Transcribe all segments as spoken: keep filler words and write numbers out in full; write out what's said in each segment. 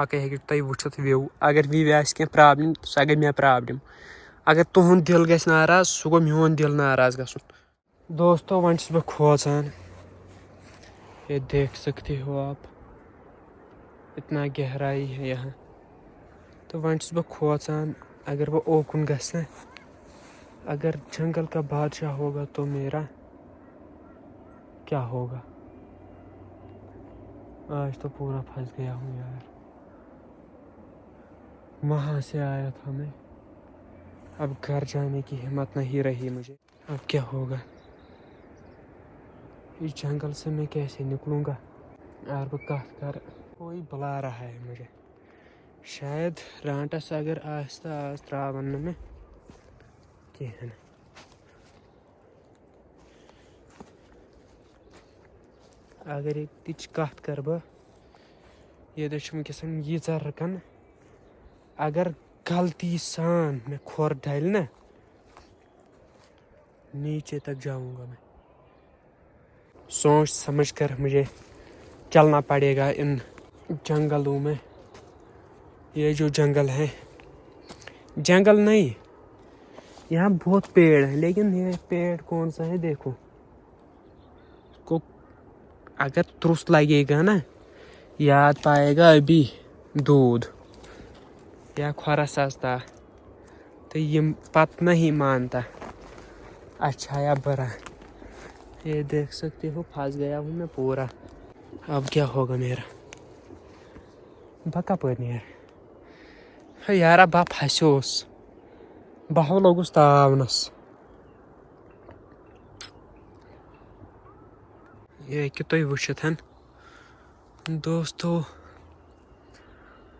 باقٕے ہیٚکِو تُہۍ وٕچھِتھ view۔ اگر view آسہِ کینٛہہ problem، سۄ گٔے مےٚ problem۔ اگر تُہُنٛد دِل گژھِ ناراض، سُہ گوٚو میون دِل ناراض گژھُن۔ دوستو، وۄنۍ چھُس بہٕ کھوژان۔ یہ دیکھ سکتے ہو آپ، اتنا گہرائی ہے یہاں۔ تو وۄنۍ چھُس بہٕ کھوژان، اگر بہٕ اوکُن گژھٕ نا، اگر جنگل کا بادشاہ ہوگا تو میرا کیا ہوگا؟ آج تو پورا پھنس گیا ہوں یار۔ وہاں سے آیا تھا میں، اب گھر جانے کی ہمت نہیں رہی مجھے۔ اب کیا ہوگا؟ اس جنگل سے میں کیسے نکلوں گا؟ یار، بہٕ کتھ کرٕ، کوئی بلا رہا ہے مجھے۔ شاید رانٹس اگر آسہِ تہٕ آز ترٛاون نہٕ مےٚ کِہیٖنۍ۔ اگر ییٚتِچ کتھ کرٕ بہٕ، ییٚتہِ چھُ وٕنکیٚس ییٖژاہ رٕکن، اگر غلطی سان مےٚ کھۄر ڈلہِ نہ، نیچے تک جاؤں گا میں۔ سوچ سمجھ کر مجھے چلنا پڑے گا ان جنگلوں میں۔ یہ جو جنگل ہے، جنگل نہیں، یہاں بہت پیڑ ہے، لیکن یہ پیڑ کون سا ہے، دیکھو، کو اگر ترُس لگے گا نا، یاد پائے گا ابھی دود یا کھۄرس آستا۔ تو یہ پت نہیں مانتا، اچھا یا برا۔ یہ دیکھ سکتے ہو، پھنس گیا ہوں میں پورا۔ اب کیا ہوگا میرا؟ بہٕ کپٲرۍ نیرٕ؟ ہے یارا، بہٕ پھسیوس، بہٕ ہو لوٚگُس تاونس۔ یہ ہیٚکِو تُہۍ وٕچھِتھ، دوستو،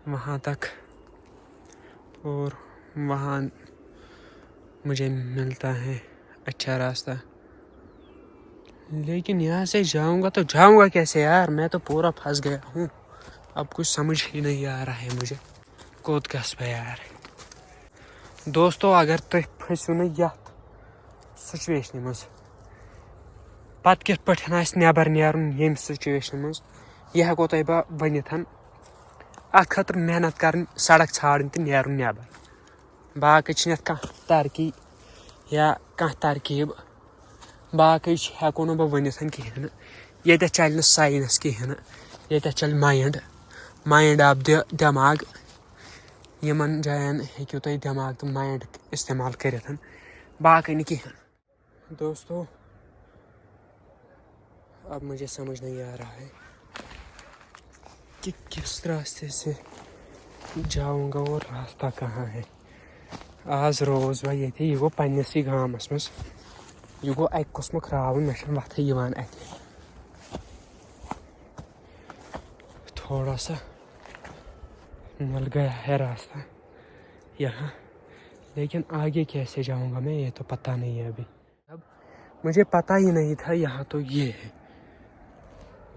وہاں تک اور وہاں مجھے ملتا ہے اچھا راستہ، لیکن یہاں سے جاؤں گا تو جاؤں گا کیسے یار؟ میں تو پورا پھنس گیا ہوں، اب کچھ سمجھ ہی نہیں آ رہا ہے مجھے، کوٚت گژھٕ بہٕ یار؟ دوستو، اگر تُہۍ پھٔسِو نہٕ یَتھ سُچویشنہِ منٛز، پَتہٕ کِتھ پٲٹھۍ آسہِ نٮ۪بر نیرُن ییٚمہِ سُچویشنہِ منٛز؟ یہِ ہٮ۪کو تۄہہِ بہٕ ؤنِتھ۔ اَتھ خٲطرٕ محنت کَرٕنۍ، سڑک ژھانڈٕنۍ تہٕ نیرُن نٮ۪بر۔ باقٕے چھِنہٕ یَتھ کانٛہہ ترقی یا کانٛہہ ترکیب۔ باقٕے چھِ، ہٮ۪کو نہٕ بہٕ ؤنِتھ کِہیٖنۍ نہٕ۔ ییٚتٮ۪تھ چلہِ نہٕ science کِہیٖنۍ نہٕ۔ ییٚتٮ۪تھ چلہِ mind، mind of the دٮ۪ماغ۔ یِمن جاین ہیٚکِو تُہۍ دٮ۪ماغ تہٕ mind استعمال کٔرِتھ، باقٕے نہٕ کِہیٖنۍ۔ دوستو، اب مجھے سمجھ نہیں آ رہا ہے کہ کس راستے سے جاؤں گا اور راستہ کہاں ہے۔ آز روز بہٕ ییٚتہِ، یہِ گوٚو پننِسٕے گامس منٛز، یہِ گوٚو اکہِ قٕسمُک راوُن، مےٚ چھَنہٕ وَتھٕے یِوان اَتہِ۔ تھوڑا سا مل گیا ہے راستہ یہاں، لیکن آگے کیسے جاؤں گا میں، یہ تو پتہ نہیں ہے ابھی۔ اب مجھے پتا ہی نہیں تھا یہاں تو یہ ہے،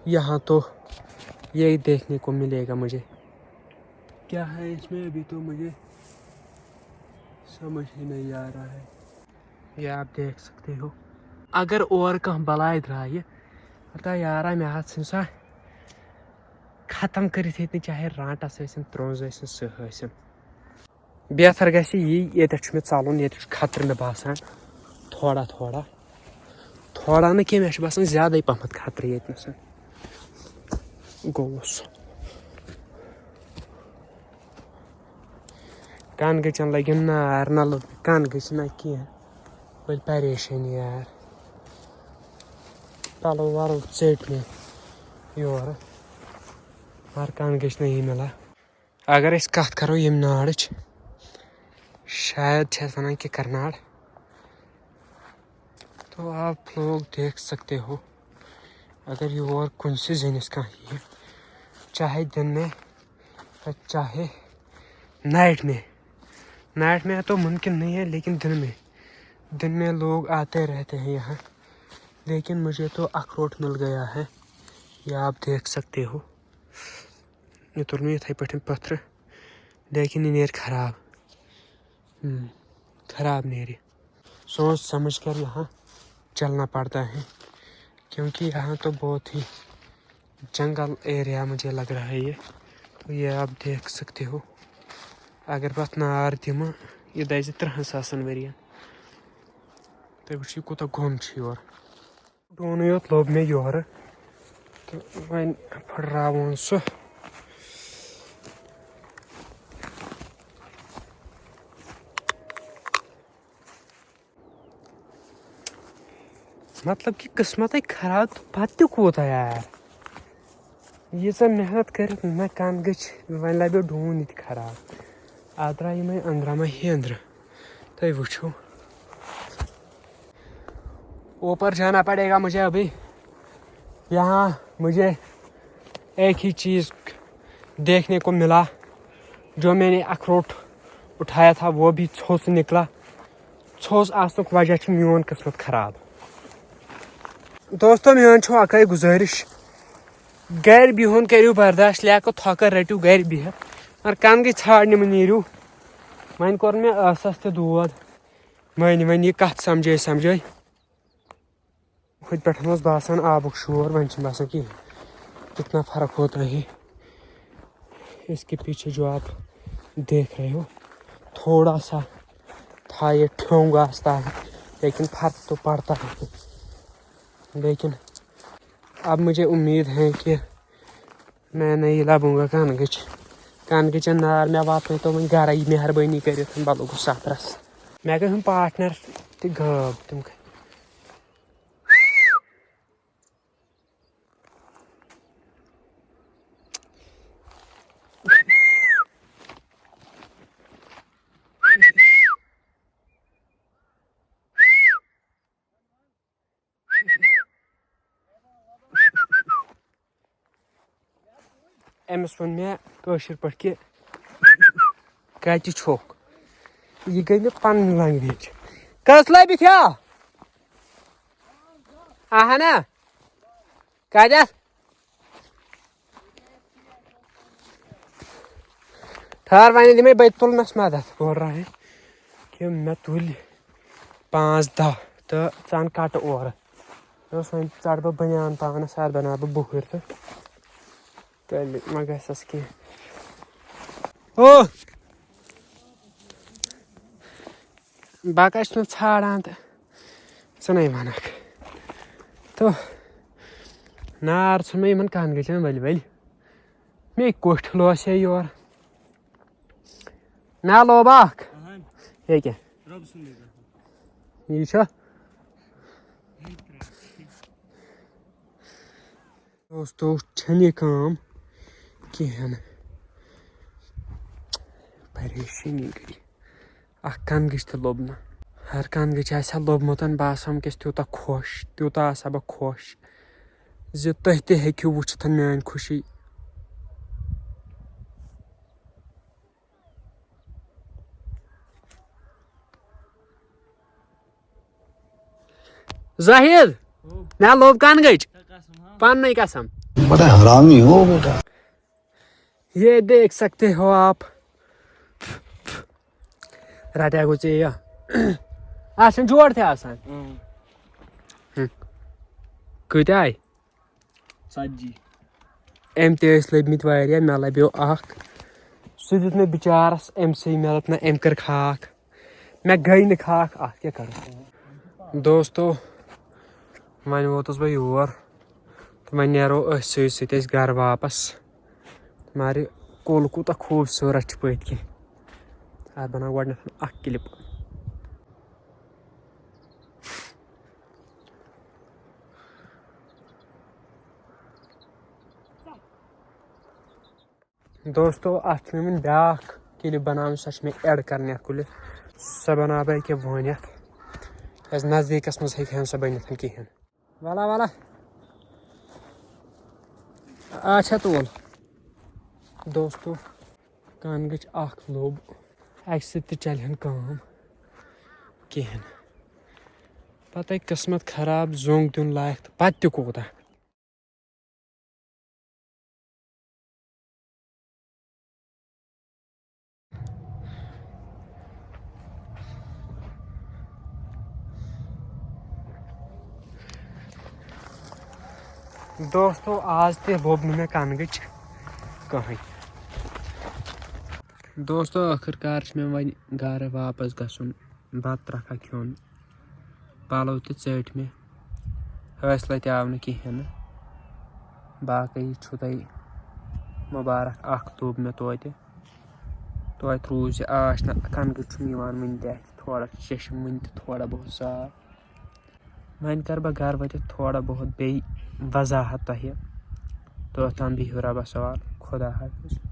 یہاں تو یہ دیکھنے کو ملے گا مجھے۔ کیا ہے اس میں، ابھی تو مجھے سمجھ ہی نہیں آ رہا ہے۔ یہ آپ دیکھ سکتے ہو، اگر اور کانٛہہ بلاے درٛایہِ، ہتا یارا، مےٚ حظ ژھٕنۍ سۄ ختم کٔرِتھ ییٚتہِ، چاہے رانٛٹس ٲسِن، ترٛوٚنٛز ٲسِن، سٕہہ ٲسِن۔ بہتر گژھِ یی، ییٚتٮ۪تھ چھُ مےٚ ژَلُن، ییٚتٮ۪تھ چھُ خطرٕ مےٚ باسان تھوڑا تھوڑا۔ تھوڑا نہٕ کینٛہہ، مےٚ چھُ باسان زیادَے پَہمَتھ خطرٕ ییٚتہِ نَسَن۔ گوٚوُس۔ کَن گٔچھَن لٔگِم نار، نہ لوٚگ کَن گٔچھ نہ کینٛہہ۔ ؤلۍ پریشٲنی یار۔ پَلو وَلو ژٔٹۍ مےٚ یورٕ۔ مگر کَن گٔچھ نہ یی مِلان۔ اگر أسۍ کتھ کرو ییٚمہِ نارٕچ، شاید چھِ اتھ ونان کِکر نار۔ تو آپ لوگ دیکھ سکتے ہو، اگر یور کُنہِ سہِ زٔنِس کانٛہہ یِیہِ، چاہے دن میں چاہے نائٹ میں، نائٹ میں تو ممکن نہیں ہے، لیکن دن میں، دن میں لوگ آتے رہتے ہیں یہاں، لیکن مجھے تو اخروٹ مل گیا ہے، یہ آپ دیکھ سکتے ہو۔ یہ توٚر مےٚ یِتھَے پٲٹھۍ پٔتھرٕ، لیکن یہِ نیرِ خراب۔ ہم، خراب نیرِ۔ سوچ سمجھ کر یہاں چلنا پڑتا ہے، کیونکہ یہاں تو بہت ہی جنگل ایریا مجھے لگ رہا ہے یہ۔ یہ آپ دیکھ سکتے ہو، اگر بہٕ اتھ نار دِمہٕ، یہِ دَزِ تٕرٛہَن ساسَن ؤرِین۔ تُہۍ وٕچھِو، یہِ کوٗتاہ گوٚم چھُ یورٕ۔ ڈوٗنٕے یوت لوٚب مےٚ یورٕ، تہٕ وۄنۍ پھٕٹراوون سُہ۔ مطلب کہِ قٕسمتٕے خراب تہٕ پتہٕ تہِ کوٗتاہ یار۔ ییٖژاہ محنت کٔرِتھ نہ کَنہٕ گٔچھ، وۄنۍ لَبیو ڈوٗن یہِ تہِ خراب۔ اَتھ درٛاو یِمَے أنٛدرَمَے ہی أنٛدرٕ۔ تُہۍ وٕچھِو۔ اوپر جانا پڑے گا مجھے ابھی۔ یہاں مجھے ایک ہی چیز دیکھنے کو ملا، جو میں نے اخروٹ اٹھایا تھا، وہ بھی ژھوٚس نکلا۔ ژھوٚس آسنُک وجہ چھُ میون قٕسمت خراب۔ دوستو، میٲنۍ چھو اکٲے گُزٲرِش، گرِ بِہُن کٔرِو برداش، لیکہٕ تھۄکہٕ رٔٹِو گرِ بِہِتھ، مگر کَنہٕ گٔچھۍ ژھانٛڈنہِ مہٕ نیٖرِو۔ وۄنۍ کوٚر مےٚ ٲسَس تہِ دود، وۄنۍ وۄنۍ یہِ کَتھ سمجھٲے سمجھٲے۔ ہُتہِ پٮ۪ٹھ اوس باسان آبُک شور، وۄنۍ چھُنہٕ باسان کِہیٖنۍ۔ کتنا فرق ہوتا ہے اس کے پیچھے جو آپ دیکھ رہے ہو۔ تھوڑا سا تھا یہ ٹھونگا سا، لیکن فرق تو پڑتا ہے۔ لیکن اب مجھے امید ہے کہ میں نہیں لبوں گا کَنہٕ گٔچھۍ۔ کَنہٕ گٔچھٮ۪ن نار مےٚ واتنٲیتو وۄنۍ گرَے مہربٲنی کٔرِتھ، بہٕ لوٚگُس سفرس۔ مےٚ گٔے ہُم پارٹنر تہِ غٲب، تِم گٔے۔ أمِس ووٚن مےٚ کٲشِر پٲٹھۍ کہِ کَتہِ چھُکھ؟ یہِ گٔے مےٚ پَنٕنۍ language۔ کٔژ لَبہِ کھیٚو؟ اَہَنا۔ کَتٮ۪تھ؟ ٹھہر، وۄنۍ دِمَے بہٕ تُلنَس مَدَد۔ بول رہا ہے کہ مےٚ تُلۍ پانٛژھ دَہ تہٕ ژٕ اَن کَٹہٕ اورٕ۔ مےٚ اوس وۄنۍ ژَٹہٕ بہٕ بٔنیان پانَس، اَتھ بَناوٕ بہٕ بُہٕرۍ تہٕ تیٚلہِ ما گژھٮ۪س کینٛہہ۔ او! بہٕ کَتہِ چھُس نہٕ ژھانٛڈان تہٕ ژٕ نَے وَنَکھ۔ تہٕ نار ژھُن مےٚ یِمَن کَنہٕ گٔچھَن ؤلۍ ؤلۍ۔ مےٚ کوٚٹھۍ لوسے یورٕ۔ نہ لوب اَکھ۔ اَہَن۔ یے کیٛاہ؟ رۄب سُنٛدُے زانہِ۔ یہِ چھا؟ دوستو، چھَنہٕ یہِ کٲم کِہیٖنۍ نہٕ۔ پریشٲنی گٔے۔ اَکھ کَنہٕ گٔچھ تہِ لوٚب نہٕ۔ ہر کَنہٕ گٔچھ آسہِ ہا لوٚبمُت، بہٕ آسہٕ ہا وٕنکیٚس تیوٗتاہ خۄش، تیوٗتاہ آسہٕ ہا بہٕ خۄش زِ تُہۍ تہِ ہیٚکِو وٕچھِتھ میٛٲنۍ خوشی۔ زاہد، مےٚ لوٚب کَنہٕ گٔچھ۔ پَننُے قسم۔ بڑا حرامی ہو بیٹا۔ یہ دیکھ سکتے ہو آپ۔ رٹیا گوٚو ژےٚ یہِ۔ اَتھ چھُنہٕ جوڑ تہِ آسان۔ اۭں۔ ہُم۔ کۭتیٛاہ آے؟ ژتجی۔ أمۍ تہِ ٲسۍ لٔبمٕتۍ واریاہ، مےٚ لَبیو اَکھ۔ سُہ دیُت مےٚ بِچارَس أمۍ سٕے، مےٚ لٔب نہٕ، أمۍ کٔر خاک۔ مےٚ گٔے نہٕ خاک، اَتھ کیٛاہ کَرٕ؟ دوستو، وۄنۍ ووتُس بہٕ یور تہٕ وۄنۍ نیرو أتھۍ سۭتۍ سۭتۍ أسۍ گَرٕ واپَس۔ مگر یہِ کُل کوٗتاہ خوٗبصوٗرت چھُ پٔتۍ کِنۍ۔ اَتھ بَناو گۄڈٕنٮ۪تھ اَکھ clip۔ دوستو، اَتھ چھُ مےٚ وٕنہِ بیٛاکھ clip بَناوٕنۍ، سۄ چھِ مےٚ add کَرٕنۍ اَتھ کُلِس۔ سۄ بَناو بہٕ أکیٛاہ وٲنِتھ، کیٛازِ نزدیٖکَس منٛز ہیٚکہِ ہا نہٕ سۄ بٔنِتھ کِہیٖنۍ۔ وَلا وَلا۔ اچھا تُل۔ دوستو، کَنہٕ گٔچھ اَکھ لوٚب، اَکہِ سۭتۍ تہِ چَلہِ ہَن کٲم کِہیٖنۍ۔ پَتَے قٕسمَت خراب، زوٚنٛگ دیُن لایق تہٕ پَتہٕ تہِ کوٗتاہ۔ دوستو، آز تہِ لوٚب نہٕ مےٚ کَنہٕ گٔچھ کٕہٕنۍ۔ دوستو، ٲخٕر کار چھُ مےٚ وۄنۍ گَرٕ واپَس گژھُن، بَتہٕ ترٛکھا کھیوٚن، پَلو تہِ ژٔٹۍ مےٚ، حوصلہٕ تہِ آو نہٕ کِہیٖنۍ نہٕ۔ باقٕے چھُ تۄہہِ مُبارک، اَکھ لوٚب مےٚ توتہِ۔ توتہِ روٗز یہِ آش نہ، کَنہٕ گٔٹۍ چھُم یِوان وٕنہِ تہِ اَتھِ، تھوڑا چھِ چشم وٕنہِ تہِ تھوڑا بہت صاف۔ وۄنۍ کَرٕ بہٕ گَرٕ وٲتِتھ تھوڑا بہت بیٚیہِ وضاحت تۄہہِ۔ توٚتام بِہِو رۄبَس حوال۔ خدا حافظ۔